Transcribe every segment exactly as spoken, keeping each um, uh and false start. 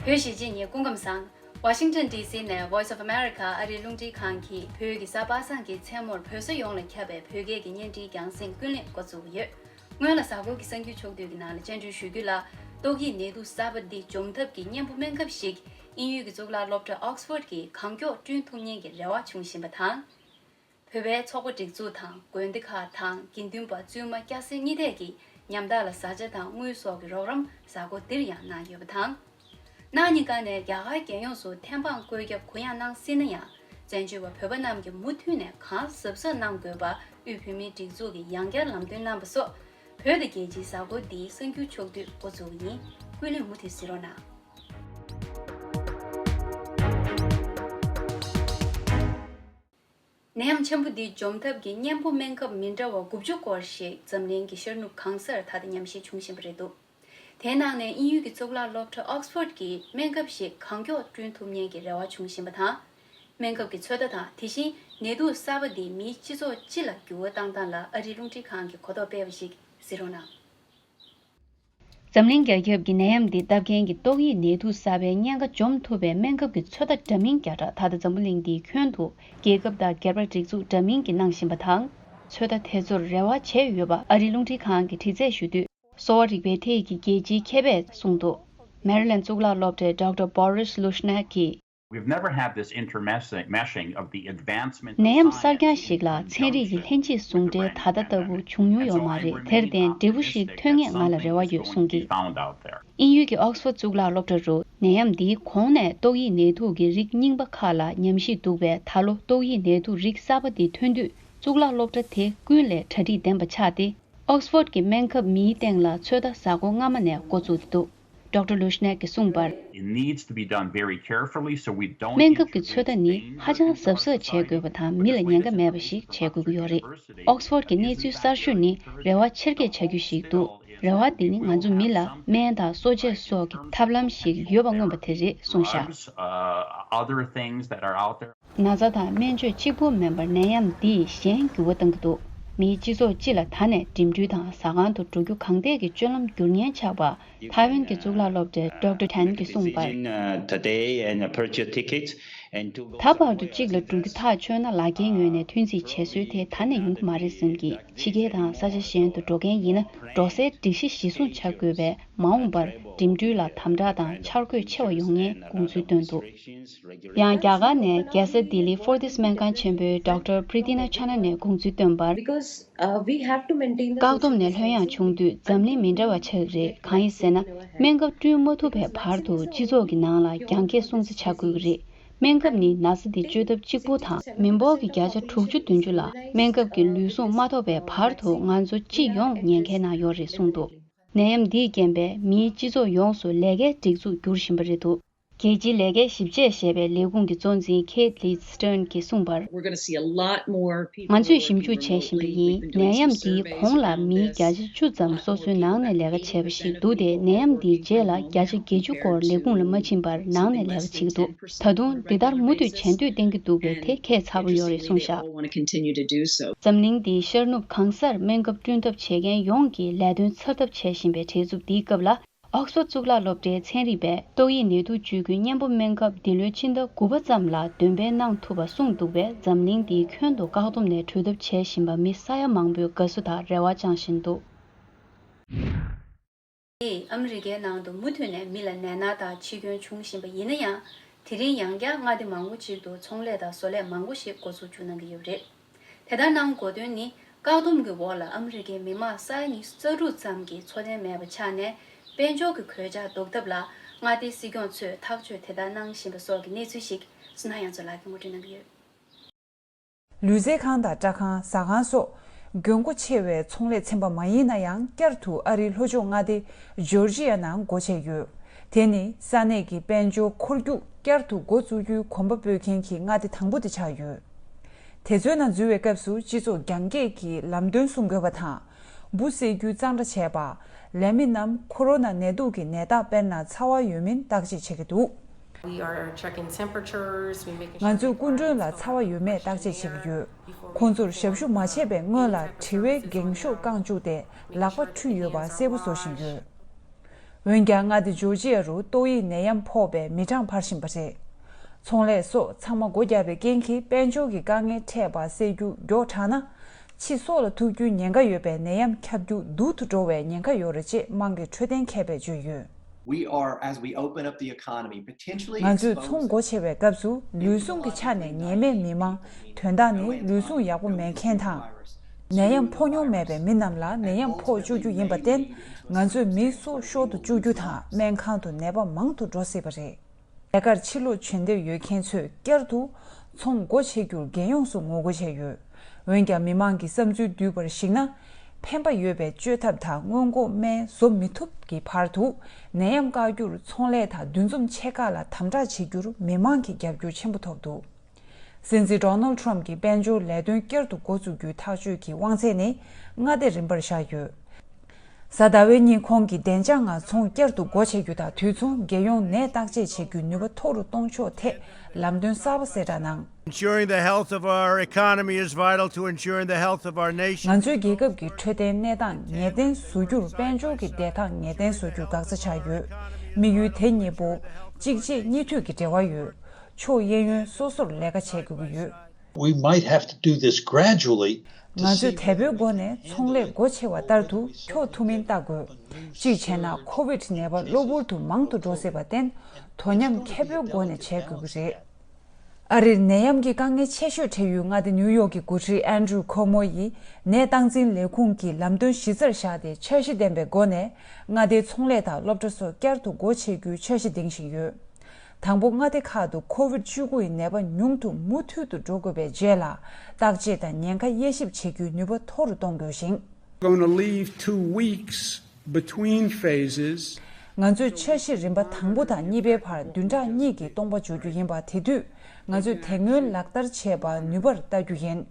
བོད་གཞིས་བྱེས་གཉིས་སྐུ་ཁམས་བཟང་། Washington D C ནས་Voice of America ཨ་རིའི་རླུང་འཕྲིན་ཁང་གིས་བོད་ཀྱི་གཟའ་པ་སངས་ཀྱི་མཚན་མོར་བོད་ས་ཡོངས་ལ་ཁྱབ་པའི་བོད་སྐད་ཀྱི་བརྙན་འཕྲིན་རྒྱང་སྲིང་ཀུན་གླེང་འགོ་འཛུགས་ཡོད། སྔོན་ལ་གཟའ་འཁོར་གྱི་གསར་འགྱུར་ཕྱོགས་བསྡུས་ཀྱི་ནང་ལ་སྤྱན་འབུལ་ཞུ་རྒྱུ་ལ། ཏོག་དབྱིབས་ནད་དུག་གསར་པ་འདི་འཇོམས་ཐབས་ཀྱི་གཉེན་པོ་སྨན་ཁབ་ཞིག་དབྱིན་ཡུལ་གྱི་གཙུག་ལག་སློབ་གྲྭ་Oxford གྱིས་གང་མགྱོགས་བསྐྲུན་ཐུབ་ཉེན་གྱི་རེ་བ་བྱུང་བཞིན་པ་དང་། བོད་པའི་ཚོགས་པ་སྒྲིག་འཛུགས་དང་དགོན་སྡེ་ཁག་དང་དགེ་འདུན་པ་བཙུན་མ་སྐྱ་སེར་གཉིས་ཐད་ཀྱིས་ཉམ་ཐག་ལ་བཟའ་བཅའ་དང་དངུལ་སོགས་ཀྱི་རོགས་རམ་གཟའ་འཁོར་འདིར་ཡང་གནང་ཡོད་པ་དང་། གནངས་ཉིན་ཀ་ནས་རྒྱ་གར་རྒྱལ་ཡོངས་སུ་ཐེམ་སྤང་བཀོད་ཁྱབ་གུ་ཡངས་གནང་སྲིད་ན་ཡང་། བཙན་བྱོལ་བ་བོད་པ་རྣམས་ཀྱིས་མུ་མཐུད་ནས་གང་གཟབ་གཟབ་གནང་དགོས་པ་དབུས་བོད་མིའི་སྒྲིག་འཛུགས་ཀྱིས་ཡང་བསྐྱར་ལམ་སྟོན་གནང་པ་སོགས། བོད་དང་རྒྱལ་སྤྱིའི་གཟའ་འཁོར་འདིའི་གསར་འགྱུར་ཕྱོགས་བསྡུས་འགོ་འཛུགས་ཡིན། ཀུན་གླེང་མུ་མཐུད་གཟིགས་རོགས་གནང་། ནད་ཡམས་ཆེན་པོ་འདི་འཇོམས་ཐབས་ཀྱི་གཉེན་པོ་སྨན་ཁབ་མི་འདྲ་བ་དགུ་བཅུ་སྐོར་ཞིག་འཛམ་གླིང་གི་ཤར་ནུབ་གང་སར་ད་ལྟ་ཉམས་ཞིབ་བྱུང་བཞིན་པ་རེད་འདུག་དེའི་ནང་ནས་དབྱིན་ཡུལ་གྱི་གཙུག་ལག་སློབ་གྲྭ་Oxford གྱིས་སྨན་ཁབ་ཞིག་གང་མགྱོགས་བསྐྲུན་ཐུབ་ཉེན་གྱི་རེ་བ་བྱུང་བཞིན་པ་དང་། སྨན་ཁབ་ཀྱི་ཚོད་ལྟ་དང་དེ་བཞིན་ནད་དུག་གསར་པ་འདིས་མིའི་སྤྱི་ཚོགས་སྤྱི་ལ་འགྱུར་བ་བཏང་སྟངས་ལ་ཨ་རིའི་རླུང་འཕྲིན་ཁང་གིས་གོ་རྟོགས་སྤེལ་བ་ཞིག་གཟིགས་རོགས་གནང་། འཛམ་གླིང་རྒྱ་ཁྱབ་ཀྱི་ནད་ཡམས་འདི་བཏབ་མཁན་གྱི་ཏོག་དབྱིབས་ནད་དུག་གསར་པའི་གཉན་ཁ་འཇོམས་ཐུབ་པའི་སྨན་ཁབ་ཀྱི་ཚོད་ལྟ་འདྲ་མིན་བརྒྱ་ཕྲག་ད་ལྟ་འཛམ་བུ་གླིང་འདིའི་ཁྱོན་དུ་རྒྱལ་ཁབ་དང་སྒེར་པ་སྒྲིག་འཛུགས་འདྲ་མིན་གྱིས་གནང་བཞིན་པ་དང་། ཚོད་ལྟ་དེ་ཚོར་རེ་བ་བྱས་ཡོད་པ་ཨ་རིའི་རླུང་འཕྲིན་ཁང་གིས་དྲི་རྩད་ཞུ་དུས། གསོ་བ་རིག་པའི་ཐད་ཀྱི་རྒྱལ་སྤྱིའི་མཁས་པས་གསུངས་འདུག་མེ་རི་ལན་གཙུག་ལག་སློབ་གྲྭའི་Doctor Boris Lushniak གིས། We've never had this intermeshing of the advancement of ནད་ཡམས་གསར་རྐྱང་ཞིག་ལ་ཚན་རིག་གི་ལྷན་སྐྱེས་ཟུང་འབྲེལ་ད་ལྟ་ལྟ་བུ་བྱུང་མྱོང་ཡོད་མ་རེད། དེར་བརྟེན་འབྲས་བུ་ཞིག་ཐོན་ངེས་ང་ལ་རེ་བ་ཡོད་གསུངས་ཀྱིས། དབྱིན་ཡུལ་གྱི་Oxford གཙུག་ལག་སློབ་གྲྭ་རུ་ནད་ཡམས་འདིའི་གོང་ནས་ཏོག་དབྱིབས་ནད་དུག་གི་རིགས་རྙིང་པ་ཁག་ལ་ཉམས་ཞིབ་འདུག་པས། ད་ལོ་ཏོག་དབྱིབས་ནད་དུག་རིགས་གསར་པ་འདི་ཐོན་དུས་གཙུག་ལག་སློབ་གྲྭ་དེ་ཀུན་ལས་གྲ་སྒྲིག་ལྡན་པ་ཆགས་ཏེ། Oxford གྱི་སྨན་ཁབ་མིའི་སྟེང་ལ་ཚོད་ལྟ་གཟའ་འཁོར་སྔ་མ་ནས་འགོ་བཙུགས་ཏེ་འདུག Doctor Lushniak གིས་གསུངས་པར། It needs to be done very carefully so we don't སྨན་ཁབ་ཀྱི་ཚོད་ལྟ་ནི་ཧ་ཅང་གཟབ་གཟབ་བྱེད་དགོས་པ་དང་མི་ལ་ཉེན་ཁ་མེད་པ་ཞིག་བྱེད་དགོས་ཀྱི་ཡོད་རེད། Oxford གྱི་གནས་ཚུལ་གསར་ཤོས་ནི་རེ་བ་ཆེར་སྐྱེད་བྱ་རྒྱུ་ཞིག་འདུག་རེ་བ་དེ་ནི་ང་ཚོ་མི་ལ་སྨན་དང་གསོ་དཔྱད་སོགས་ཀྱི་ཐབས་ལམ་ཞིག་ཡོད་པ་མངོན་པ་དེ་རེད་གསུངས་བཞག Drugs, uh, other things that are out there. ན་ཚ་དང་སྨན་བཅོས་གཅིག་པུ་མིན་པར་ནད་ཡམས་འདིས་གཞན་འགྱུར་བ་གཏང་གི་འདུག་མིའི་སྤྱི་ཚོགས་སྤྱི་ལ་ད་ནས་འགྲིམ་འགྲུལ་དང་ཟ་ཁང་དུ་འགྲོ་རྒྱུ་གང་ཐད་ཀྱི་སྤྱོད་ལམ་འགྱུར་ཉེན་ཆགས་པ། ཐའེ་ཝན་གྱི་གཙུག་ལག་སློབ་གྲྭའི་Doctor Tan གྱིས་གསུངས་པར། Today and purchase tickets and to ད་བར་དུ་གཅིག་ལ་འགྲོ་རྒྱུ་ཐག་ཆོད་ན་ལག་འཁྱེར་ངོས་ནས་ཐོན་རྩིས་བྱེད་སྲོལ་དེ་ད་ནས་ཡོང་གི་མ་རེད་བསམ་གྱིས། ཕྱི་རྒྱལ་དང་ས་ཆ་གཞན་དུ་འགྲོ་མཁན་ཡིན་ན་འགྲོ་སའི་སྒྲིག་གཞི་གཞིར་བཟུང་བྱ་དགོས་པས། མ་འོངས་པར་འགྲིམ་འགྲུལ་ལ་དམ་དྲག་དང་འཆར་འགོད་ཆེ་བ་ཡོང་ངེས་དགོངས་ཚུལ་བཏོན་འདུག་ཡང་རྒྱ་གར་ནས་རྒྱལ་ས་ལྡི་ལི་Fortis སྨན་ཁང་ཆེན་པོའི་Doctor Pritina Chana ནས་དགོངས་ཚུལ་བཏོན་པར། Because, uh, we have to maintain the བཀག་སྡོམ་ནས་ལྷོད་ཡངས་བྱུང་དུས་འཛམ་གླིང་མི་འདྲ་བ་ཆགས་ཀྱི་རེད། གང་ཡིན་ཟེར་ན། སྨན་ཁབ་བསྐྲུན་མ་ཐུབ་པའི་བར་དུ་སྤྱི་ཚོགས་ཀྱི་ནང་ལ་རྒྱང་སྐྱེད་སྲུང་བརྩི་བྱ་དགོས་ཀྱི་རེད། སྨན་ཁབ་ནི་ན་ཚ་འདི་བཅོས་ཐབས་གཅིག་པུ་དང་མི་འབོར་གྱི་བརྒྱ་ཆ་དྲུག་ཅུ་བདུན་ཅུ་ལ་སྨན་ཁབ་ཀྱི་ལུས་ཟུངས་མ་ཐོབ་པའི་བར་དུ་ང་ཚོ་སྤྱི་ཡོངས་ཉེན་ཁའི་ནང་ཡོད་རེད་གསུངས་འདུག་ནད་ཡམས་འདིའི་རྐྱེན་པས་མིའི་སྤྱི་ཚོགས་ཡོངས་སུ་ལས་ཀའི་སྒྲིག་འཛུགས་འགྱུར་བཞིན་པ་རེད་འདུག་རྒྱལ་སྤྱིའི་ལས་ཀའི་ཞིབ་དཔྱད་ཞེས་པའི་ལས་ཁུངས་ཀྱི་གཙོ་འཛིན་Kate Lee Stern གྱིས་གསུངས་པར། We're gonna see a lot more people ང་ཚོས་ཞིབ་འཇུག་བྱེད་བཞིན་པ་ཡིན། ནད་ཡམས་འདིའི་གོང་ལ་མིའི་བརྒྱ་ཆ་བཅུ་ཙམ་སོ་སོའི་ནང་ནས་ལས་ཀ་བྱས་པ་ཞིག་འདུག་སྟེ། ནད་ཡམས་འདིའི་རྗེས་ལ་བརྒྱ་ཆ་བརྒྱད་ཅུ་སྐོར་ལས་ཁུངས་ལ་མ་ཕྱིན་པར་ནང་ནས་ལས་ཀ་བྱེད་ཀྱི་འདུག་ད་དུང་འདི་ལྟར་མུ་མཐུད་བྱེད་འདོད་བསྟན་གྱི་འདུག་པས་དེ་ཁྱད་མཚར་པོ་ཡོད་རེད་གསུངས་བཞག People wanna continue to do so. འཛམ་གླིང་འདིའི་ཤར་ནུབ་གང་སར་སྨན་ཁབ་བསྐྲུན་ཐབས་བྱེད་མཁན་ཡོངས་ཀྱིས་ལས་དོན་ཚར་ཐབས་བྱེད་བཞིན་པའི་བྲེལ་འཚུབ་འདིའི་སྐབས་ལ། Oxford གཙུག་ལག་སློབ་གྲྭའི་ཚན་རིག་པས་ཏོག་དབྱིབས་ནད་དུག་བཅོས་རྒྱུའི་གཉེན་པོ་སྨན་ཁབ་འདི་ལོའི་ཕྱི་ཟླ་དགུ་པ་ཙམ་ལ་འདོན་སྤེལ་གནང་ཐུབ་པ་གསུངས་འདུག་པས། འཛམ་གླིང་འདིའི་ཁྱོན་དུ་བཀག་སྡོམ་ནས་གྲོལ་ཐབས་བྱེད་བཞིན་པ་མི་ས་ཡ་མང་པོས་དགའ་བསུ་དང་རེ་བ་བཅངས་བཞིན་འདུག་དེས་ཨ་མི་རི་ཀའི་ནང་དུ་མུ་མཐུད་ནས་མི་ལ་ནད་མནར་དང་འཆི་སྐྱོན་བྱུང་བཞིན་པ་ཡིན་ན་ཡང་། དེ་རིང་ཡང་བསྐྱར་མངའ་སྡེ་མང་པོ་ཅིག་ཏུ་ཚོང་ལས་དང་བཟོ་ལས་མང་པོ་ཞིག་འགོ་ཚུགས་བཅུག་གནང་གི་ཡོད་པ་རེད། དེ་ལྟར་གནང་དགོས་དོན་ནི། བཀག་སྡོམ་གྱི་འོག་ལ་ཨ་མི་རི་ཀའི་མི་མང་ས་ཡ་ཉི་ཤུ་རྩ་དྲུག་ཙམ་གྱིས་འཚོ་རྟེན་མེད་པ་ཆགས་ནས། དཔལ་འབྱོར་གྱི་གོད་ཆག་ཟློག་ཐབས་ལ་མངའ་སྡེའི་སྲིད་སྐྱོང་ཚོས་ཐག་གཅོད་དེ་ལྟར་གནང་བཞིན་པ་སོགས་ཀྱི་གནས་ཚུལ་ཞིག་བསོད་ནམས་དབྱངས་མཚོ་ལགས་ཀྱིས་ངོ་སྤྲོད་གནང་གི་ཡོད། ལུས་རྩལ་ཁང་དང་སྐྲ་ཁང་། ཟ་ཁང་སོགས་དགོས་མཁོ་ཆེ་བའི་ཚོང་ལས་ཚན་པ་མ་ཡིན་ན་ཡང་། བསྐྱར་དུ་ཨ་རིའི་ལྷོ་ཕྱོགས་མངའ་སྡེ་ཇོར་ཇི་ཡ་ནང་སྒོ་ཕྱེ་ཡོད། དེ་ནི་ས་གནས་ཀྱི་དཔལ་འབྱོར་འཁོར་རྒྱུག་བསྐྱར་དུ་འགོ་བཙུགས་རྒྱུའི་གོམ་པ་སྤོས་མཁན་གྱི་མངའ་སྡེ་དང་པོ་དེ་ཆགས་ཡོད། དེ་ཚོའི་ནང་འཛུལ་བའི་སྐབས་སུ་སྤྱི་ཚོགས་རྒྱང་སྐྱེད་ཀྱི་ལམ་སྟོན་སྲུང་དགོས་པ་དང་། འབུ་བསད་རྒྱུའི་གཙང་སྦྲ་བྱས་པ། ལས་མི་རྣམས་ཁོ་རོ་ན་ནད་དུག་གི་ནད་རྟགས་དཔེར་ན་ཚ་བ་ཡོད་མིན་བརྟག་དཔྱད་བྱེད་ཀྱི་འདུག We are checking temperatures, we making sure ང་ཚོས་སྐུ་མགྲོན་ལ་ཚ་བ་ཡོད་མེད་བརྟག་དཔྱད་བྱེད་ཀྱི་ཡོད། ཁོང་ཚོར་ཞབས་ཞུ་མ་བྱས་པའི་སྔོན་ལ་དྲི་བའི་འགེངས་ཤོག་བཀང་བཅུག་སྟེ་ལག་པ་འཁྲུ་ཡོད་པ་གསལ་པོ་བཟོ་བཞིན་ཡོད། འོན་ཀྱང་མངའ་སྡེ་ཇོར་ཇི་ཡ་རུ་ཏོག་དབྱིབས་ནད་ཡམས་ཕོག་པའི་མི་གྲངས་འཕར་བཞིན་པ་རེད། ཚོང་ལས་སོགས་ཚང་མ་སྒོ་བརྒྱབ་པའི་རྐྱེན་གྱིས་དཔལ་འབྱོར་གྱི་དཀའ་ངལ་འཕྲད་པ་སེལ་རྒྱུ་མགྱོགས་དྲགས་ན། ཕྱི་སོགས་ལ་ཐུག་རྒྱུའི་ཉེན་ཁ་ཡོད་པའི་ནད་ཡམས་ཁྱབ་རྒྱུ་སྡུག་ཏུ་འགྲོ་བའི་ཉེན་ཁ་ཡོད་རེད་ཅེས་དམངས་ཀྱི་འཕྲོད་བསྟེན་མཁས་པས་བརྗོད་ཡོད། We are, as we open up the economy, potentially ང་ཚོས་ཚོང་སྒོ་ཕྱེ་བའི་སྐབས་སུ་ལུས་ཟུངས་ཀྱི་ཆ་ནས་ཉེན་མེད་མི་མང་། དོན་དག་ནི་ལུས་ཟུངས་ཡག་པོ་མེད་མཁན་དང་། ནད་ཡམས་ཕོག་མྱོང་མེད་པའི་མི་རྣམས་ལ་ནད་ཡམས་ཕོག་བཅུག་རྒྱུ་ཡིན་པར་བརྟེན། ང་ཚོས་མི་སྲོག་ཤོར་དུ་བཅུག་རྒྱུ་དང་སྨན་ཁང་དུ་ནད་པ་མང་དུ་འགྲོ་སྲིད་པ་རེད། ལས་ཀར་ཕྱིར་ལོག་བྱེད་འདོད་ཡོད་མཁན་ཚོས་བསྐྱར་དུ་ཚོང་སྒོ་ཕྱེ་རྒྱུར་རྒྱལ་ཡོངས་སུ་ངོ་རྒོལ་བྱས་ཡོད། འོན་ཀྱང་མི་མང་གི་བསམ་ཚུལ་བསྡུས་པར་གཞིགས་ན། ཕན་པ་ཡོད་པའི་བཅོས་ཐབས་དང་སྔོན་འགོག་སྨན་བཟོ་མི་ཐུབ་ཀྱི་བར་དུ་ནད་ཡམས་བཀག་རྒྱུར་ཚོང་ལས་དང་འདུ་འཛོམས་ཆེ་ཁག་ལ་དམ་དྲག་བྱེད་རྒྱུར་མི་མང་གིས་རྒྱབ་སྐྱོར་ཆེན་པོ་ཐོབ་འདུག་སྲིད་འཛིན་ཌོ་ནལ་ཊམ་གྱིས་དཔལ་འབྱོར་ལས་དོན་བསྐྱར་དུ་འགོ་བཙུགས་རྒྱུའི་ཐག་གཅོད་ཀྱི་དབང་ཚད་ནི་མངའ་སྡེ་རིམ་པར་བཞག་ཡོད། གཟའ་ཟླ་བའི་ཉིན་ཁོང་གིས་བདེ་འཇགས་ངང་ཚོང་བསྐྱར་དུ་སྒོ་ཕྱེ་རྒྱུ་དང་དུས་མཚུངས་རྒྱལ་ཡོངས་ནད་བརྟག་དཔྱད་བྱེད་རྒྱུའི་ནུས་པ་མཐོ་རུ་གཏོང་ཕྱོགས་ཐད་ལམ་སྟོན་གསར་པ་གསལ་བསྒྲགས་གནང་། Ensuring the health of our economy is vital to ensuring the health of our nation. ང་ཚོའི་རྒྱལ་ཁབ་ཀྱི་འཕྲོད་བསྟེན་གནས་སྟངས་ངེས་གཏན་བཟོ་རྒྱུར་དཔལ་འབྱོར་གྱི་བདེ་ཐང་ངེས་གཏན་བཟོ་རྒྱུར་འགག་རྩ་ཆགས་ཡོད། དམིགས་ཡུལ་དེ་གཉིས་པོ་གཅིག་རྗེས་གཉིས་མཐུད་ཀྱི་འབྲེལ་བ་ཡོད། ཕྱོགས་གཡས་གཡོན་སོ་སོར་ལས་ཀ་བྱེད་དགོས་ཀྱི་ཡོད། We might have to do this gradually. ང་ཚོས་དལ་པོའི་སྒོ་ནས་ཚོང་ལས་སྒོ་ཕྱེ་བ་ལྟར་དུ་འཁྱོག་ཐུབ་མིན་བལྟ་དགོས། གཅིག་བྱས་ན་ཁོ་ཝིད་ནད་པ་གློ་བུར་དུ་མང་དུ་འགྲོ་སྲིད་པར་བརྟེན། དོ་མཉམ་མཁས་པོའི་སྒོ་ནས་བྱེད་དགོས་ཀྱི་རེད། ཨ་རིར་ནད་ཡམས་ཀྱི་དཀའ་ངལ་ཆེ་ཤོས་འཕྲད་ཡུལ་མངའ་སྡེ་ནིའུ་ཡོག་གི་འགོ་ཁྲིད་ཨན་ཌྲུ་ཁོ་མོ་ཡིས་ནད་སྟངས་འཛིན་ལས་ཁུངས་ཀྱི་ལམ་སྟོན་གཞི་རྩར་བཞག་སྟེ་འཆར་གཞི་ལྡན་པའི་སྒོ་ནས་མངའ་སྡེའི་ཚོང་ལས་དང་སློབ་གྲྭ་སོགས་བསྐྱར་དུ་སྒོ་ཕྱེ་རྒྱུའི་འཆར་གཞི་འདིང་བཞིན་ཡོད། དང་པོ་མངའ་སྡེ་ཁག་ཏུ་ཁོ་ཝིད་བཅུ་དགུ་ཡི་ནད་པ་ཉུང་དུ་མུ་མཐུད་དུ་འགྲོ་དགོས་པའི་རྗེས་ལ་བརྟག་དཔྱད་དང་ཉེན་ཁ་དབྱེ་ཞིབ་བྱེད་རྒྱུའི་ནུས་པ་མཐོ་རུ་གཏོང་དགོས་ཤིང་། Going to leave two weeks between phases. ང་ཚོས་འཆར་གཞི་རིམ་པ་དང་པོ་དང་གཉིས་པའི་བར་བདུན་ཕྲག་གཉིས་ཀྱི་སྟོང་པ་འཇོག་རྒྱུ་ཡིན་པ། དེ་དུས་ང་ཚོས་དེ་སྔོན་ལག་བསྟར་བྱས་པ་ནུས་པར་ལྟ་རྒྱུ་ཡིན།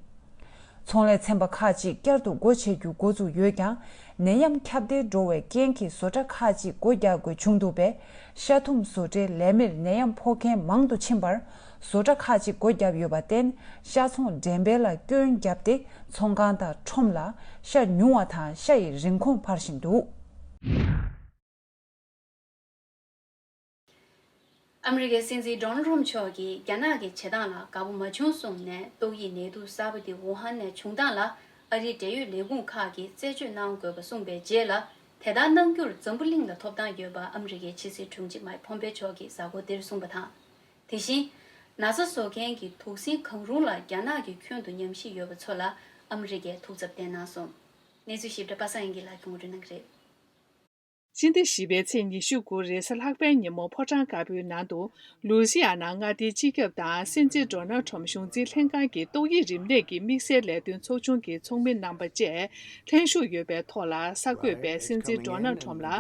ཚོང་ལས་ཚན་པ་ཁག་ཅིག་བསྐྱར་དུ་སྒོ་ཕྱེ་རྒྱུ་འགོ་བཙུགས་ཡོད་ཀྱང་། ནད་ཡམས་ཁྱབ་གདལ་འགྲོ་བའི་རྐྱེན་གྱིས་བཟོ་གྲྭ་ཁག་ཅིག་སྒོ་རྒྱག་དགོས་བྱུང་འདུག་པས། ཤ་ཐུམ་བཟོ་གྲྭའི་ལས་མིར་ནད་ཡམས་ཕོག་མཁན་མང་དུ་ཕྱིན་པར། བཟོ་གྲྭ་ཁག་ཅིག་སྒོ་བརྒྱབ་ཡོད་པར་བརྟེན། ཤ་ཚོང་འགྲེམས་སྤེལ་ལ་སྐྱོན་བརྒྱབ་སྟེ། ཚོང་ཁང་དང་ཁྲོམ་ལ་ཤ་ཉུང་བ་དང་ཤ་ཡི་རིན་གོང་འཕར་བཞིན་འདུག་ཨ་མི་རི་ཀའི་སྲིད་འཛིན་ཌོ་ནལ་ཊམ་མཆོག་གིས་རྒྱ་ནག་གི་བྱེད་སྟངས་ལ་དགའ་པོ་མ་བྱུང་གསུངས་ནས། ཏོག་དབྱིབས་ནད་དུག་གསར་པ་དེ་ཝུ་ཧན་ནས་བྱུང་སྟངས་ལ་ཨ་རིའི་འབྲེལ་ཡོད་ལས་ཁུངས་ཁག་གིས་རྩད་གཅོད་གནང་དགོས་པ་གསུངས་པའི་རྗེས་ལ། དེ་ལྟར་གནང་རྒྱུར་འཛམ་བུ་གླིང་ལ་ཐོབ་ཐང་ཡོད་པ་ཨ་མི་རི་ཀའི་ཕྱི་སྲིད་དྲུང་ཆེ་མའེ་ཕོམ་པེ་མཆོག་གིས་གཟའ་འཁོར་འདིར་གསུངས་པ་དང་། དེ་བཞིན། ན་ཚ་བཟོ་མཁན་གྱི་དུག་སྲིན་གང་རུང་ལ་རྒྱ་ནག་གི་ཁྱོན་དུ་ཉམས་ཞིབ་ཡོད་པ་ཚོ་ལ་ཨ་མི་རི་ཀས་ཐུགས་འཚབ་བསྟན་གནང་སོང་། གནས་ཚུལ་ཞིབ་ཕྲ་པ་སངས་དབྱངས་སྐྱིད་ལགས་ཀྱིས་ངོ་སྤྲོད་གནང་གི་རེད། སྤྱི་ཟླ་བཞི་པའི་ཚེས་ཉི་ཤུ་དགུ་རེས་གཟའ་ལྷག་པའི་ཉིན་མོ་ཕོ་བྲང་དཀར་པོའི་ནང་དུ། ལུའུ་ཟི་ཡ་ན་མངའ་སྡེའི་སྤྱི་ཁྱབ་དང་སྲིད་འཛིན་ཌོ་ནལ་ཁྲོམ་གཞུང་འཛིན་ལྷན་ཁང་གི་ཏོག་དབྱིབས་རིམས་ནད་ཀྱི་དམིགས་བསལ་ལས་དོན་ཚོགས་ཆུང་གི་ཚོགས་མི་རྣམ་པ་བཅས་ལྷན་ཞུགས་ཡོད་པའི་ཐོག་ལ། གསར་འགོད་པས་སྲིད་འཛིན་ཌོ་ནལ་ཁྲོམ་ལ།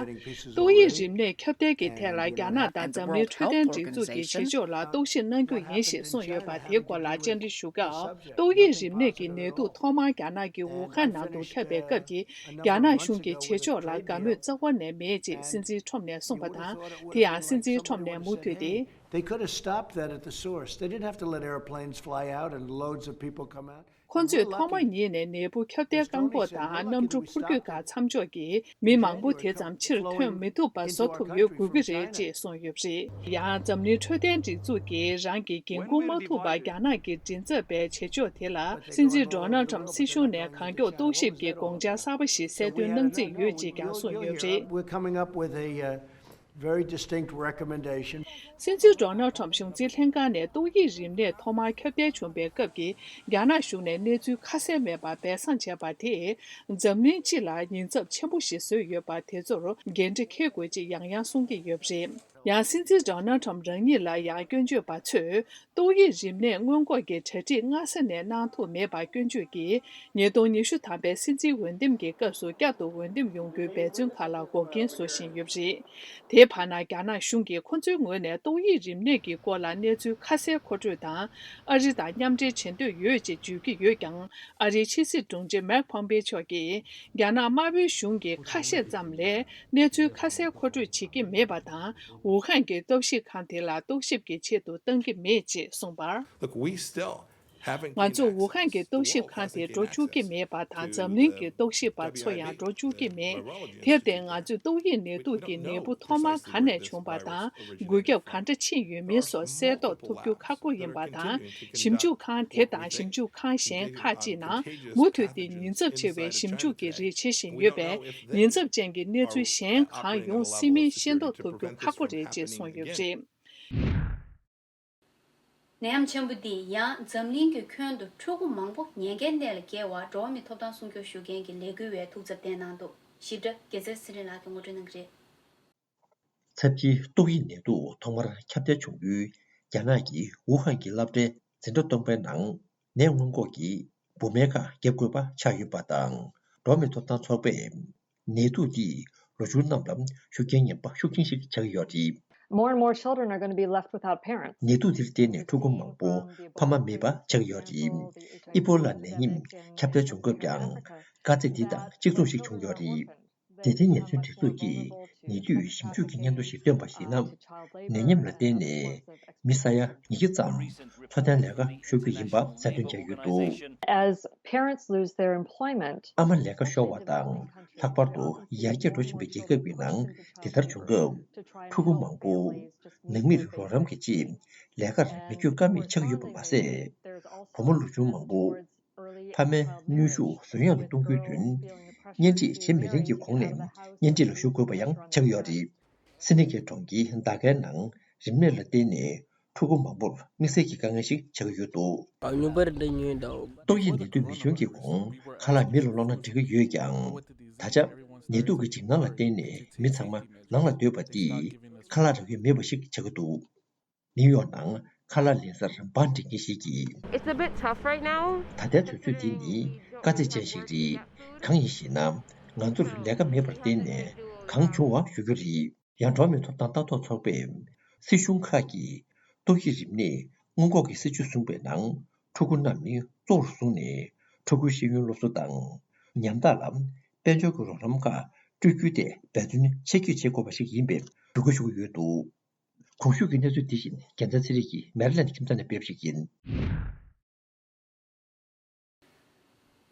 ཏོག་དབྱིབས་རིམས་ནད་ཁྱབ་གདལ་གྱི་ཐད་ལ་རྒྱ་ནག་དང་འཛམ་གླིང་འཕྲོད་བསྟེན་སྒྲིག་འཛུགས་ཀྱི་བྱེད་ཕྱོགས་ལ་རྟོག་ཞིབ་གནང་རྒྱུ་ཡིན་ཞེས་གསུངས་ཡོད་པ། དེའི་སྐོར་ལ་བཅར་འདྲི་ཞུ་སྐབས། ཏོག་དབྱིབས་རིམས་ནད་ཀྱི་ནད་དུག་ཐོག་མར་རྒྱ་ནག་གི་ཝུ་ཧན་ནང་དུ་ཁྱབ་པའི་སྐབས་ཀྱི་རྒྱ་ནག་གཞུང་གི་བྱེད་ཕྱོགས་ལ་དགའ་མོས་རྩ་བ་ནས་མེད་ཅེས་སྲིད་འཛིན་ཁྲོམ་ནས་གསུངས་པ་དང་། དེ་ཡང་སྲིད་འཛིན་ཁྲོམ་ནས་མུ་མཐུད་དེ། They could have stopped that at the source. They didn't have to let airplanes fly out and loads of people come out. ཁོ་ཚོས་ཐོག་མ་ཉིད་ནས་ནད་འབུ་ཁྱབ་གདལ་བཀག་འགོག་དང་གནམ་གྲུ་འཕུར་སྐྱོད་ཁག་མཚམས་འཇོག་གིས་མི་མང་པོ་དེ་ཙམ་ཕྱིར་ཐོན་མི་ཐུབ་པ་བཟོ་ཐུབ་ཡོད་དགོས་ཀྱི་རེད་ཅེས་གསུངས་ཡོད་པ་རེད། ཡང་འཛམ་གླིང་འཕྲོད་བསྟེན་སྒྲིག་འཛུགས་ཀྱིས་རང་གི་འགན་འཁུར་མ་ཐུབ་པར་རྒྱ་ནག་གི་མགྲིན་ཚབ་པའི་བྱེད་ཕྱོགས་དེ་ལ། སྲིད་འཛིན་ཌོ་ནལ་ཁྲམ་སྲིད་གཞུང་ནས་གང་མགྱོགས་རྟོག་ཞིབ་ཀྱི་དགོངས་འཆར་གསར་པ་ཞིག་གསལ་སྟོན་གནང་རྩིས་ཡོད་ཅེས་ཀྱང་གསུངས་ཡོད་པ་རེད། We're coming up with a, uh, very distinct recommendation. སྲིད་འཛིན་ཌོ་ནལ་ཁྲམ་གཞུང་འཛིན་ལྷན་ཁང་ནས་ཏོག་དབྱིབས་རིམས་ནད་ཐོག་མར་ཁྱབ་གདལ་བྱུང་བའི་སྐབས་ཀྱི་རྒྱ་ནག་གཞུང་ནས་གནས་ཚུལ་ཁ་གསལ་མེད་པར་སྦས་གསང་བྱས་པ་དེས་འཛམ་གླིང་སྤྱི་ལ་ཉེན་ཚབས་ཆེན་པོ་ཞིག་བཟོས་ཡོད་པ་དེ་ཚོར་འགན་འཁྲི་འཁྱེར་དགོས་ཅེས་ཡང་ཡང་གསུང་གི་ཡོད་པ་རེད། ཡང་སྲིད་འཛིན་ཌོ་ནལ་ཁྲམ་རང་ཉིད་ལ་ཡང་སྐྱོན་བརྗོད་པ་ཚོས། ཏོག་དབྱིབས་རིམས་ནད་སྔོན་འགོག་གི་གྲ་སྒྲིག་སྔ་ས་ནས་གནང་ཐུབ་མེད་པར་སྐྱོན་བརྗོད་ཀྱིས། ཉིས་སྟོང་ཉི་ཤུ་ཐམ་པའི་སྲིད་འཛིན་འོས་འདེམས་ཀྱི་སྐབས་སུ་བསྐྱར་དུ་འོས་འདེམས་ཡོང་རྒྱུའི་འབད་བརྩོན་ཁག་ལ་འགོག་རྐྱེན་བཟོ་བཞིན་ཡོད་པ་རེད། དེའི་བར་ན་རྒྱ་ནག་གཞུང་གིས་ཁོ་ཚོའི་ངོས་ནས་ཏོག་དབྱིབས་རིམས་ནད་ཀྱི་སྐོར་ལ་གནས་ཚུལ་ཁ་གསལ་མཁོ་སྤྲོད་དང་། ཨ་རི་དང་མཉམ་འབྲེལ་བྱེད་འདོད་ཡོད་ཅེས་བརྗོད་ཀྱི་ཡོད་ཀྱང་། ཨ་རིའི་ཕྱི་སྲིད་དྲུང་ཆེ་མེག་ཕོམ་པེ་མཆོག་གིས། རྒྱ་ནག་དམར་པོའི་གཞུང་གིས་ཁ་ཤས་ཙམ་ལས་གནས་ཚུལ་ཁ་གསལ་མཁོ་སྤྲོད་བྱེད་ཀྱི་མེད་པ་དང་། ཝུ་ཧན་གྱི་ལྟ་ཞིབ་ཁང་དེ་ལ་རྟོག་ཞིབ་ཀྱི་ཆེད་དུ་བཏང་གི་མེད་ཅེས་གསུངས་པར། Look, we still ང་ཚོ་ཝུ་ཧན་གྱི་རྟོག་ཞིབ་ཁང་དེ་འགྲོ་བཅུག་གི་མེད་པ་དང་། འཛམ་གླིང་གི་རྟོག་ཞིབ་པ་ཚོ་ཡང་འགྲོ་བཅུག་གི་མེད། དེར་བརྟེན། ང་ཚོས་ཏོག་དབྱིབས་ནད་དུག་གི་ནད་འབུ་ཐོག་མར་ག་ནས་བྱུང་བ་དང་། འགོས་ཁྱབ་གང་འདྲ་ཕྱིན་ཡོད་མེད་སོགས་གསལ་རྟོགས་ཐུབ་རྒྱུ་ཁག་པོ་ཡིན་པ་དང་། ཞིབ་འཇུག་ཁང་དེ་དང་ཞིབ་འཇུག་ཁང་གཞན་ཁག་ཅིག་ནང་མུ་མཐུད་དེ་ཉེན་ཚབས་ཆེ་བའི་ཞིབ་འཇུག་གི་རིགས་བྱེད་བཞིན་ཡོད་པས། ཉེན་ཚབས་ཅན་གྱི་གནས་ཚུལ་གཞན་གང་ཡོང་སྲིད་མིན་ཤེས་རྟོགས་ཐུབ་རྒྱུ་ཁག་པོ་རེད་ཅེས་གསུངས་ཡོད་པ་རེད། ནད་ཡམས་ཆེན་པོ་འདིས་ཡང་འཛམ་གླིང་གི་ཁྱོན་དུ་ཕྲུ་གུ་མང་པོ་ཉེན་ཁའི་གནས་ལ་བསྐྱལ་བར་འགྲོ་བ་མིའི་ཐོབ་ཐང་སྲུང་སྐྱོབ་ཞུ་མཁན་གྱི་ལས་འགུལ་བས་ཐུགས་འཚབ་བསྟན་གནང་འདུག། ཞིབ་ཕྲ་རྒྱལ་མཚན་ཚེ་རིང་ལགས་ཀྱིས་ངོ་སྤྲོད་གནང་གི་རེད། ཚབས་ཆེའི་ཏོག་དབྱིབས་ནད་དུག་ཐོག་མར་ཁྱབ་གདལ་བྱུང་ཡུལ་རྒྱ་ནག་གི་ཝུ་ཧན་གྱི་སློབ་གྲྭའི་འཛིན་གྲྭ་སྟོང་པའི་ནང་ནད་སྔོན་འགོག་གི་འབུ་སྨན་ཁག་བརྒྱབ་དགོས་པ་ཆགས་ཡོད་པ་དང་། འགྲོ་བ་མིའི་ཐོབ་ཐང་ཚོགས་པས། ནད་དུག་འདིས་ལོ་ཆུང་རྣམས་ལ་ཤུགས་རྐྱེན་ངན་པ་ཤུགས་ཆེན་ཞིག་ཆགས་ཀྱི་ཡོད་རེད། More and more children are going to be left without parents. ནད་དུག་འདིར་བརྟེན་ནས་ཕྲུ་གུ་མང་པོ་ཕ་མ་མེད་པ་ཆགས་ཀྱི་ཡོད་རེད། ཨི་པོ་ལ་ནད་ཡམས་ཁྱབ་གདལ་བྱུང་སྐབས་ཀྱང་དཀའ་ཚེགས་འདི་དང་གཅིག་མཚུངས་ཤིག་བྱུང་ཡོད་རེད། དེ་ལྟའི་ཉེན་ཟོན་སྒྲིག་འཛུགས་ཀྱིས་ཉེ་དུས་ཞིབ་འཇུག་གི་སྙན་ཐོ་ཞིག་བཏོན་པར་གཞིགས་ན། ནད་ཡམས་ལ་བརྟེན་ནས་མི་ས་ཡ་ཉི་ཤུ་ཙམ་འཚོ་རྟེན་ལས་ཀ་ཤོར་རྒྱུ་ཡིན་པ་གསལ་སྟོན་བྱས་ཡོད་འདུག། As parents lose their employment, ཨ་མ་ལས་ཀ་ཤོར་བ་དང་། ལྷག་པར་དུ་ཡར་རྒྱས་འགྲོ་བཞིན་པའི་རྒྱལ་ཁབ་ཀྱི་ནང་དེ་ལྟར་བྱུང་སྐབས། ཕྲུ་གུ་མང་པོ་ནང་མིར་རོགས་རམ་གྱི་ཆེད་ལས་ཀར་མི་བསྐྱོད་ཀ་མེད་ཆགས་ཡོད་པ་མ་ཟད། བུ་མོ་ལོ་ཆུང་མང་པོ་ཕ་མའི་གནོན་ཤུགས་ཟོན་ཡང་དུ་གཏོང་རྒྱུའི་དོན། གཉེན་སྒྲིག་བྱེད་མི་ལེན་གྱི་གོང་ནས་གཉེན་སྒྲིག་ལ་ཞུགས་དགོས་པ་ཡང་ཆགས་ཡོད་རེད། སིད་ནི་གྷལ་གྲོང་ཁྱེར་ཟླ་དཀར་ནང་རིམས་ནད་ལ་བརྟེན་ནས་ཕྲུ་གུ་མང་པོར་དམིགས་བསལ་གྱི་དཀའ་ངལ་ཞིག་ཆགས་ཀྱི་ཡོད་འདུག། ཏོག་དབྱིབས་ནད་དུག་མི་བྱུང་གི་གོང་ཁ་ལག་མེ་ལ་སློག་ན་འགྲིག་གི་ཡོད་ཀྱང་། ད་ཆ་ནད་དུག་གི་འཇིགས་སྣང་ལ་བརྟེན་ནས་མི་ཚང་མ་ནང་ལ་སྡོད་པ་དེས་ཁ་ལག་རག་ཡུལ་མེད་པ་ཞིག་ཆགས་ཀྱི་འདུག། ནིའུ་ཡོག་ནང་ཁ་ལག་ལེན་སར་འབའ་འབྲིང་མཁན་ཞིག་གིས། It's a bit tough right now. ད་ལྟའི་དུས་ཚོད་འདི་ནི་དཀའ་ཚེགས་ཅན་ཞིག་རེད། གང་ཡིན་ཞེ་ན། ང་ཚོར་ལས་ཀ་མེད་པར་བརྟེན་ནས་གང་བྱུང་བ་ཞུ་རྒྱུ་རེད། ཡང་འགྲོ་བ་མིའི་ཐོབ་ཐང་ལྟ་རྟོག་ཚོགས་པས། སྲིད་གཞུང་ཁག་གིས་ཏོག་དབྱིབས་རིམས་ནད་སྔོན་འགོག་གི་སྲིད་ཇུས་བཟུང་པའི་ནང་ཕྲུ་གུ་རྣམས་ནི་གཙོ་བོར་བཟུང་ནས་ཕྲུ་གུའི་ཤེས་ཡོན་སློབ་གསོ་དང་། ཉམ་ཐག་ལ་དཔལ་འབྱོར་གྱི་རོགས་རམ་ཁག་སྤྲོད་རྒྱུའི་ཐད་འབད་བརྩོན་ཆེ་བསྐྱེད་བྱེད་དགོས་པ་ཞིག་ཡིན་པའི་འབོད་སྐུལ་ཞུ་གི་ཡོད་འདུག། གོང་ཞུས་ཀྱི་གནས་ཚུལ་འདི་བཞིན་རྒྱལ་མཚན་ཚེ་རིང་གིས་མེ་རི་ལེན་ཌི་ཁྱིམ་ཚང་ནས་སྤེལ་བ་ཞིག་ཡིན།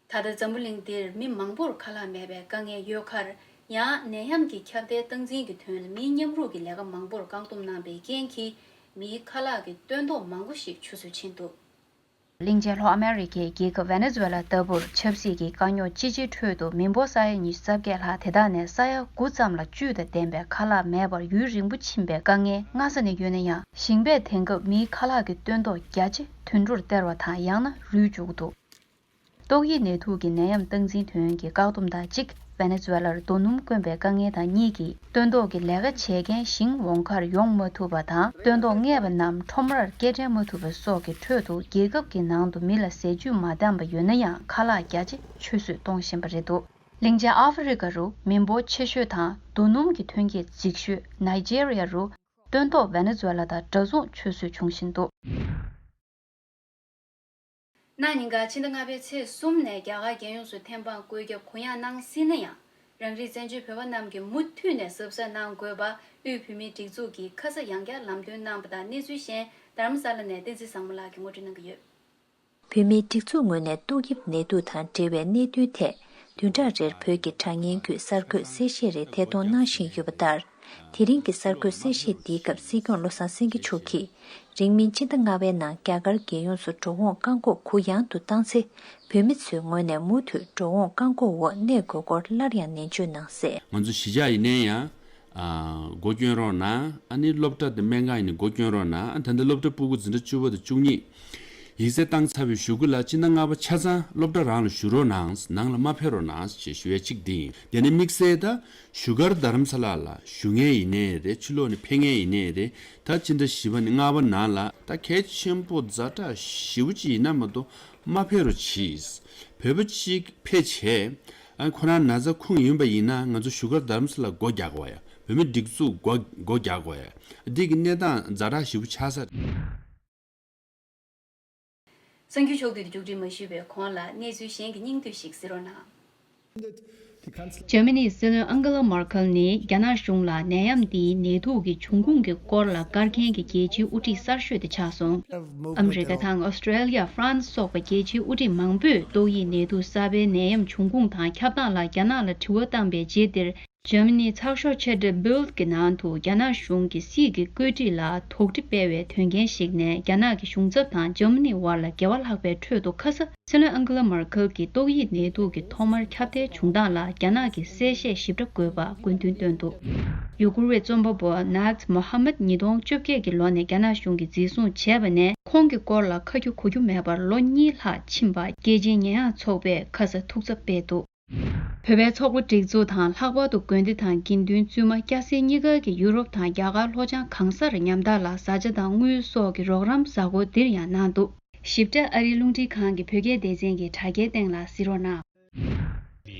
ད་ལྟ་འཛམ་བུ་གླིང་འདིར་མི་མང་པོར་ཁ་ལག་མེད་པའི་དཀའ་ངལ་ཡོད་ཁར། ཡང་ནད་ཡམས་ཀྱི་ཁྱབ་གདལ་སྟངས་འཛིན་གྱི་དོན་ལ་མིའི་མཉམ་རུབ་ཀྱི་ལས་ཀ་མང་པོར་བཀག་སྡོམ་གནང་པའི་རྐྱེན་གྱིས། མིའི་ཁ་ལག་གི་སྟོན་ཐོག་མང་པོ་ཞིག་ཆུད་ཟོས་ཕྱིན་འདུག། གླིང་ཆེན་ལྷོ་ཨ་མེ་རི་ཁའི་རྒྱལ་ཁབ་ཝེ་ནེ་ཛུ་ཝེ་ལ་ལྟ་བུར་ཆབ་སྲིད་ཀྱི་དཀའ་རྙོག་ཅི་ཆེ་ཁྲོད་དུ། མི་འབོར་ས་ཡ་ཉི་ཤུ་རྩ་བརྒྱད་ལྷག་དེ་དག་ནས་ས་ཡ་དགུ་ཙམ་ལ་བཅུད་དང་ལྡན་པའི་ཁ་ལག་མེད་པར་ཡུན་རིང་པོ་ཕྱིན་པའི་དཀའ་ངལ་སྔ་ས་ནས་ཡོད་ན་ཡང་། ཞིང་པས་དེང་སྐབས་མིའི་ཁ་ལག་གི་སྟོན་ཐོག་རྒྱ་ཆེ་དུད་འགྲོར་སྟེར་བ་དང་། ཡང་ན་རུལ་བཅུག་འདུག། ཏོག་དབྱིབས་ནད་དུག་གི་ནད་ཡམས་སྟངས་འཛིན་དོན་གྱི་བཀག་སྡོམ་དང་གཅིག། ཝེ་ནེ་ཛུ་ཝེ་ལར་རྡོ་སྣུམ་དཀོན་པའི་དཀའ་ངལ་དང་གཉིས་ཀྱིས། སྟོན་ཐོག་གི་ལས་ཀ་བྱེད་མཁན་ཞིང་འོང་ཁར་ཡོང་མ་ཐུབ་པ་དང་། སྟོན་ཐོག་གནས་པ་རྣམས་ཁྲོམ་རར་སྐྱེལ་འདྲེན་མ་ཐུབ་པ་སོགས་ཀྱི་ཁྲོད་དུ། རྒྱལ་ཁབ་ཀྱི་ནང་དུ་མི་ལ་ཟས་བཅུད་མ་འདང་པ་ཡོད་ན་ཡང་། ཁ་ལག་རྒྱ་ཆེ་ཆུད་ཟོས་གཏོང་བཞིན་པ་རེད་འདུག། གླིང་ཆེན་ཨ་ཧྥེ་རི་ཀ་རུ་མི་འབོར་ཆེ་ཤོས་དང་རྡོ་སྣུམ་གྱི་ཐོན་སྐྱེད་རྫིག་ཤོས་ནཱི་ཇེ་རི་ཡ་རུ། སྟོན་ཐོག་ཝེ་ནེ་ཛུ་ཝེ་ལ་དང་འདྲ་མཚུངས་ཆུད་ཟོས་བྱུང་བཞིན་འདུག། གནངས་ཉིན་ག་ཕྱི་ཟླ་ལྔ་པའི་ཚེས་གསུམ་ནས་རྒྱ་གར་རྒྱལ་ཡོངས་སུ་ཐེམ་སྤང་བཀོད་ཁྱབ་གུ་ཡངས་གནང་སྲིད་ན་ཡང་། རང་རིགས་བཙན་བྱོལ་བོད་པ་རྣམས་ཀྱིས་མུ་མཐུད་ནས་གཟབ་གཟབ་གནང་དགོས་པ། དབུས་བོད་མིའི་སྒྲིག་འཛུགས་ཀྱིས་ཁ་ས་ཡང་བསྐྱར་ལམ་སྟོན་གནང་པ་དང་། གནས་ཚུལ་གཞན་རྡ་རམ་ས་ལ་ནས་བསྟན་འཛིན་བཟང་མོ་ལགས་ཀྱིས་ངོ་སྤྲོད་གནང་གི་ཡོད། བོད་མིའི་སྒྲིག་འཛུགས་ངོས་ནས་ཏོག་དབྱིབས་ནད་དུག་དང་འབྲེལ་བའི་གནད་དོན་ཐད། བདུན་ཕྲག་རེར་བོད་ཀྱི་དྲ་བརྙན་བརྒྱུད་གསར་འགོད་གསལ་བཤད་རེ་ཐད་གཏོང་གནང་བཞིན་ཡོད་པ་ལྟར། དེ་རིང་གི་གསར་འགོད་གསལ་བཤད་འདིའི་སྐབས་སྲིད་སྐྱོང་བློ་བཟང་སེང་གེ་མཆོག་གིས། རིང་མིན་ཕྱི་ཟླ་ལྔ་པའི་ནང་རྒྱ་གར་རྒྱལ་ཡོངས་སུ་འགྲོ་འོང་བཀག་འགོག་གུ་ཡངས་དུ་བཏང་ཚེ། བོད་མི་ཚོའི་ངོས་ནས་མུ་མཐུད་འགྲོ་འོང་བཀག་འགོག་འོག་གནས་དགོས་སྐོར་སླར་ཡང་ནན་བརྗོད་གནང་གསལ། ང་ཚོ་གཞིས་ཆགས་ཡིན་ནའི་ཡང་། ཨ། སྒོ་སྐྱོན་རོགས་གནང་། ཨ་ནི་སློབ་གྲྭ་དང་སྨན་ཁང་ཡིན་ན་སྒོ་སྐྱོན་རོགས་གནང་། ཨ། ད་ལྟ་སློབ་གྲྭ་སྤུ་གུ་འཛིན་གྲྭ་བཅུ་པ་དང་བཅུ་གཉིས་ཡིག་ཚད་བཏང་ཚར་བའི་གཞུག་གུ་ལ་སྤྱི་ཟླ་ལྔ་པ་ཆ་ཚང་སློབ་གྲྭ་རང་ལ་བཞུགས་རོགས་གནང་། ནང་ལ་མ་ཕེབས་རོགས་གནང་ཞེས་ཞུ་ཡས་གཅིག་འདི་ཡིན། དེ་ནས་དམིགས་བསལ་ད་བཞུགས་སྒར་རྡ་རམ་ས་ལ་ལ་བཞུགས་མཁན་ཡིན་ནའི་རེད། ཕྱི་ལོགས་ནས་ཕེབས་མཁན་ཡིན་ནའི་རེད། ད་སྤྱི་ཟླ་བཞི་པ་ནས་ལྔ་པ་ནང་ལ་ད་གལ་ཆེན་པོ་ཛ་དྲག་ཞེ་པོ་ཅིག་ཡིན་ན་མ་གཏོགས་མ་ཕེབས་རོགས་གྱིས། བོད་པ་གཅིག་ཕེབས་བྱས། ཨ། ཁོ་རང་ན་ཚ་ཁུངས་ཡིན་པ་ཡིན་ན་ང་ཚོ་བཞུགས་སྒར་རྡ་རམ་ས་ལ་སྒོ་རྒྱག་དགོས་ཡ། བོད་མི་སྒྲིག་འཛུགས་སྒོ་སྒོ་རྒྱག་དགོས་ཡ། འདི་གི་གནས་སྟངས་ཛ་དྲག་ཞེ་པོ་ཆགས་ས་རེད། གསར་འགྱུར་ཕྱོགས་བསྡུས་དེ་མཇུག་སྒྲིལ་མ་ཞུས་པའི་གོང་ལ་གནས་ཚུལ་གཞན་གྱི་སྙིང་བསྡུས་ཤིག་གཟིགས་རོགས་གནང་། འཇར་མ་ནིའི་སྲིད་བློན་ཨང་གེ་ལ་མར་ཁེལ་ནི་རྒྱ་ནག་གཞུང་ལ་ནད་ཡམས་འདིའི་ནད་དུག་གི་འབྱུང་ཁུངས་ཀྱི་སྐོར་ལ་བཀར་མཁན་གྱི་རྒྱལ་སྤྱིའི་དབུ་ཁྲིད་གསར་ཤོས་དེ་ཆགས་སོང་། ཨ་མི་རི་ཀ་དང་ཨོ་སི་ཀྲེ་ལི་ཡ། ཧྥ་རན་སི་སོགས་པ་རྒྱལ་སྤྱིའི་དབུ་ཁྲིད་མང་པོས་ཏོག་དབྱིབས་ནད་དུག་གསར་པའི་ནད་ཡམས་འབྱུང་ཁུངས་དང་ཁྱབ་སྟངས་ལ་རྒྱ་ནག་ལ་དྲི་བ་བཏང་པའི་རྗེས་འདིར། འཇར་མ་ནིའི་ཚགས་ཤོག་ཆེ་ཏྲེ་Bild གི་ནང་དུ་རྒྱ་ནག་གཞུང་གི་སྲིད་ཀྱི་བཀོད་སྒྲིག་ལ་དོགས་འདྲི་སྤེལ་བའི་དོན་རྐྱེན་ཞིག་ནས། རྒྱ་ནག་གི་གཞུང་ཚབ་དང་འཇར་མ་ནི་བར་ལ་འགལ་བ་ལྷག་པའི་ཁྲོད་དུ། ཁ་ས་སྲིད་བློན་ཨང་གེ་ལ་མར་ཁེལ་གྱིས་ཏོག་དབྱིབས་ནད་དུག་གི་ཐོག་མར་ཁྱབ་གདལ་བྱུང་སྟངས་ལ་རྒྱ་ནག་གིས་གསལ་བཤད་ཞིབ་ཕྲ་དགོས་པ་དགོས་འདུན་བཏོན་འདུག་ཡུ་གུར་བའི་རྩོམ་པ་པོ་Naz Mohammed ཉིས་སྟོང་བཅོ་བརྒྱད་ཀྱི་ལོ་ནས་རྒྱ་ནག་གཞུང་གིས་འཛིན་བཟུང་བྱས་པ་ནས། ཁོང་གི་སྐོར་ལ་ཁ་རྒྱུ་གོ་རྒྱུ་མེད་པར་ལོ་གཉིས་ལྷག་ཕྱིན་པ། རྒྱལ་སྤྱིའི་ཉེས་ཡངས་ཚོགས་པས་ཁ་ས་ཐུགས་འཚབ་སྤེལ་འདུག་བོད་པའི་ཚོགས་པ་སྒྲིག་འཛུགས་དང་། ལྷག་པར་དུ་དགོན་སྡེ་དང་དགེ་འདུན་བཙུན་མ་སྐྱ་སེར་གཉིས་ཀ་གིས་ཡུ་རོབ་དང་རྒྱ་གར་ལྷོ་བྱང་གང་སར་ཉམ་ཐག་ལ་བཟའ་བཅའ་དང་དངུལ་སོགས་ཀྱི་རོགས་རམ་གཟའ་འཁོར་འདིར་ཡང་གནང་འདུག་ཞིབ་ཕྲ་ཨ་རིའི་རླུང་འཕྲིན་ཁང་གི་བོད་སྐད་སྡེ་ཚན་གྱི་དྲ་རྒྱའི་སྟེང་ལ་གཟིགས་རོགས་གནང་།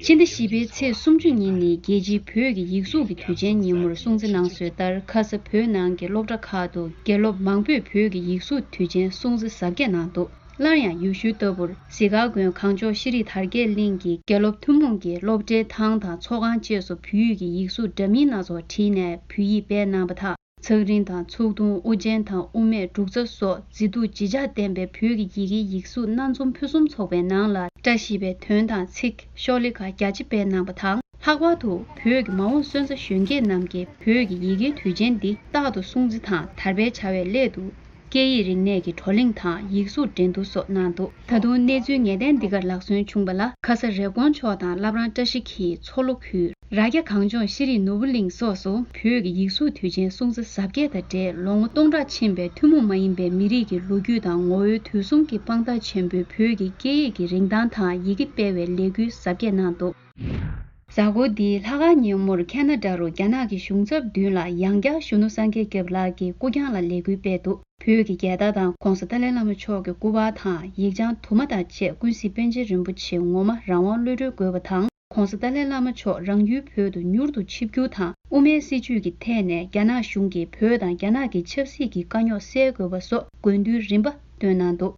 ཕྱི་ཟླ་བཞི་པའི་ཚེས་སུམ་ཅུ་ཉིན་ནི་རྒྱལ་སྤྱིའི་བོད་ཀྱི་ཡིག་གཟུགས་ཀྱི་དུས་ཆེན་ཉིན་མོར་སྲུང་བརྩི་གནང་སྲོལ་ལྟར། ཁ་ས་བོད་ནང་གི་སློབ་གྲྭ་ཁག་ཏུ་དགེ་སློབ་མང་པོས་བོད་ཀྱི་ཡིག་གཟུགས་དུས་ཆེན་སྲུང་བརྩི་གཟབ་རྒྱས་གནང་འདུག་སླར་ཡང་ཡུལ་ཤུལ་ལྟ་བུར་གཟིག་དཀར་དགོན་གངས་ལྗོངས་ཤེས་རིག་དར་རྒྱས་གླིང་གི་དགེ་སློབ་ཐུན་མོང་གིས་སློབ་གྲྭའི་ཐང་དང་ཚོགས་ཁང་བཅས་སུ་བོད་ཡིག་གི་ཡིག་གཟུགས་འདྲ་མིན་སྣ་ཚོགས་བྲིས་ནས་བོད་ཡིག་སྤེལ་གནང་བ་དང་། ཚེག་རིང་དང་ཚུགས་ཐུང་། དབུ་ཅན་དང་དབུ་མེད། འབྲུག་རྩ་སོགས་མཛེས་སྡུག་བརྗིད་ཆགས་ལྡན་པའི་བོད་ཀྱི་ཡི་གེའི་ཡིག་གཟུགས་སྣ་འཛོམས་ཕུན་སུམ་ཚོགས་པའི་ནང་ལ། བཀྲ་ཤིས་པའི་དོན་དང་ཚིག་ཤོག་ལྷེ་ཁག་རྒྱ་ཆེ་སྤེལ་གནང་བ་དང་། ལྷག་པར་དུ་བོད་ཀྱི་མ་འོངས་སོན་རྩ་གཞོན་སྐྱེས་རྣམས་ཀྱིས་བོད་ཀྱི་ཡི་གེའི་དུས་ཆེན་འདི་རྟག་ཏུ་སྲུང་བརྩི་དང་དར་སྤེལ་བྱ་བའི་སླད་དུ། སྐད་ཡིག་རིག་གནས་ཀྱི་བགྲོ་གླེང་དང་ཡིག་གཟུགས་འགྲན་བསྡུར་སོགས་གནང་འདུག་ད་དུང་གནས་ཚུལ་ངེས་གཏན་འདི་གར་ལག་སོན་བྱུང་བ་ལ། ཁ་ས་རེབ་གོང་མཆོག་དང་བླ་བྲང་བཀྲ་ཤིས་འཁྱིལ། མཚོ་ལྷོ་ཁུལ། རྭ་རྒྱ་གངས་ལྗོངས་ཤེས་རིག་ནོར་བུ་གླིང་སོགས་སུ་བོད་ཀྱི་ཡིག་གཟུགས་དུས་ཆེན་སྲུང་བརྩི་གཟབ་རྒྱས་དང་འབྲེལ། ལོ་ངོ་སྟོང་ཕྲག་ཕྱིན་པའི་ཐུན་མོང་མ་ཡིན་པའི་མི་རིགས་ཀྱི་ལོ་རྒྱུས་དང་ངོ་བོའི་དུས་གསུམ་གྱི་དཔང་རྟགས་ཆེན་པོའི་བོད་ཀྱི་སྐད་ཡིག་གི་རིན་ཐང་དང་ཡི་གེ་སྤེལ་བའི་ལས་འགུལ་གཟབ་རྒྱས་གནང་འདུག་གཟའ་འཁོར་འདིའི་ལྷག་དཀར་ཉིན་མོར་ཁེ་ན་ཌ་རུ་རྒྱ་ནག་གི་གཞུང་ཚབ་མདུན་ལ་ཡང་བསྐྱར་གཞོན་ནུ་སངས་རྒྱས་སྐྱབས་ལགས་ཀྱིས་སྐུ་རྐྱང་ལ་ལས་འགུལ་སྤེལ་འདུག་བོད་ཀྱི་རྒྱལ་དར་དང་གོང་ས་ཏཱ་ལའི་བླ་མ་མཆོག་གི་སྐུ་པར་དང་ཡིག་བྱང་དུ་མ་དང་བཅས་ཀུན་གཟིགས་པཎ་ཆེན་རིན་པོ་ཆེ་ངོ་མ་རང་དབང་གློད་གྲོལ་དགོས་པ་དང་། གོང་ས་ཏཱ་ལའི་བླ་མ་མཆོག་རང་ཡུལ་བོད་དུ་མྱུར་དུ་ཆིབས་བསྒྱུར་དང་། དབུ་མའི་སྲིད་བྱུས་ཀྱི་ཐད་ནས་རྒྱ་ནག་གཞུང་གིས་བོད་དང་རྒྱ་ནག་གི་ཆབ་སྲིད་ཀྱི་དཀའ་རྙོག་སེལ་དགོས་པ་སོགས་དགོས་འདུན་རིམ་པ་བཏོན་གནང་འདུག་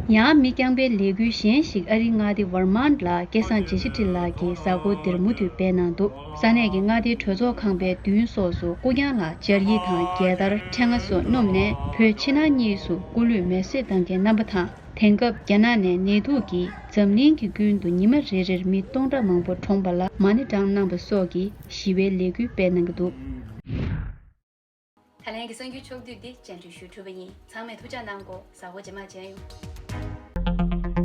ཡང་མི་རྐྱང་པའི་ལས་འགུལ་གཞན་ཞིག་ཨ་རིའི་མངའ་སྡེ་ཝར་མཱནྟ་ལ་སྐལ་བཟང་རྗེ་ཆེ་ཁྲི་ལགས་ཀྱིས་གཟའ་འཁོར་འདིར་མུ་མཐུད་སྤེལ་གནང་འདུག་ས་གནས་ཀྱི་མངའ་སྡེའི་གྲོས་ཚོགས་ཁང་པའི་མདུན་སོགས་སུ་སྐུ་རྐྱང་ལ་སྦྱར་ཡིག་དང་རྒྱལ་དར། ཕྲེང་བ་སོགས་བསྣམས་ནས་བོད་ཕྱི་ནང་གཉིས་སུ་སྐུ་ལུས་མེ་གསོད་བཏང་མཁན་རྣམ་པ་དང་། དེང་སྐབས་རྒྱ་ནག་ནས་ནད་དུག་གིས་འཛམ་གླིང་གི་ཀུན་ཏུ་ཉི་མ་རེ་རེར་མི་སྟོང་ཕྲག་མང་པོ་གྲོངས་པ་ལ་མ་ཎི་བགྲངས་གནང་བ་སོགས་ཀྱི་ཞི་བའི་ལས་འགུལ་སྤེལ་གནང་གི་འདུག་ད་ལན་གྱི་གསར་འགྱུར་ཕྱོགས་བསྡུས་འདི་སྤྱན་འབུལ་ཞུ་གྲུབ་པ་ཡིན། ཚང་མས་ཐུགས་ཅག་གནང་གོ། གཟའ་འཁོར་རྗེས་མ་མཇལ་ཡོང་།